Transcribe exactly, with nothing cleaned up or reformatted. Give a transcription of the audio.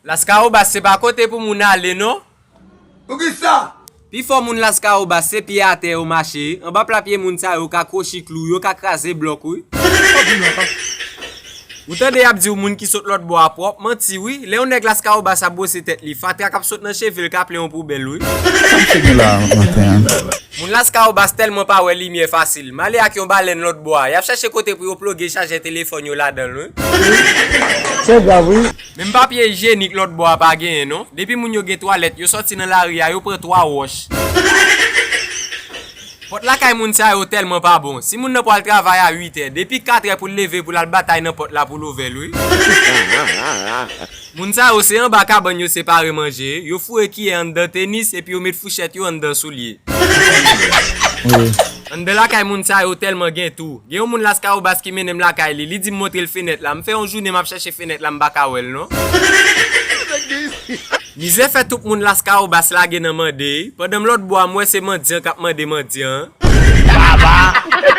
Laskawobas se pa kote pou moun ale non. Poukisa? Pifò moun Laskawobas se pye atè yo mache, anba pla pye moun sa yo ka kwochi klou, yo ka kraze blòk wi. Ou tande y ap di w moun ki sot lòt bò a pwòp, manti wi, lè yon nèg Laskawobas ap bwose tèt li, fatra k ap sot nan cheve l ka plen yon poubèl wi. Sa m fè gen la maten an? Moun Laskawobas tèlman pa wè limyè fasil, m ale ak yon balèn lòt bò a, y ap chèche kote pou yo ploge chajè telefòn yo ladan l wi. Se grav wi. Menm papye ijyenik lòt bò a pa genyen non. Depi moun yo gen twalèt, yo sòti nan lari a, yo pran twa wòch. Pòt lakay moun sa yo tèlman pa bon. Si moun nan pral travay a uit è, depi kat è pou l leve pou l al batay nan pòt la pou l ouvè l wi. Moun sa yo se anba kabann yo separe manje, yo foure kiyè anndan tenis epi yo met fouchèt yo anndan soulye. Anndan lakay moun sa yo tèlman gen tou. Gen yon moun Laskawobas ki mennen m lakay li, li di m montre l fenèt la. M fè yon jounen m ap chèche fenèt la, m pa ka wè l non. Mizè fè tout moun Laskawobas lage nan mande, pandan m lòt bò a m wè se mandyan k ap mande mandyan. Baba!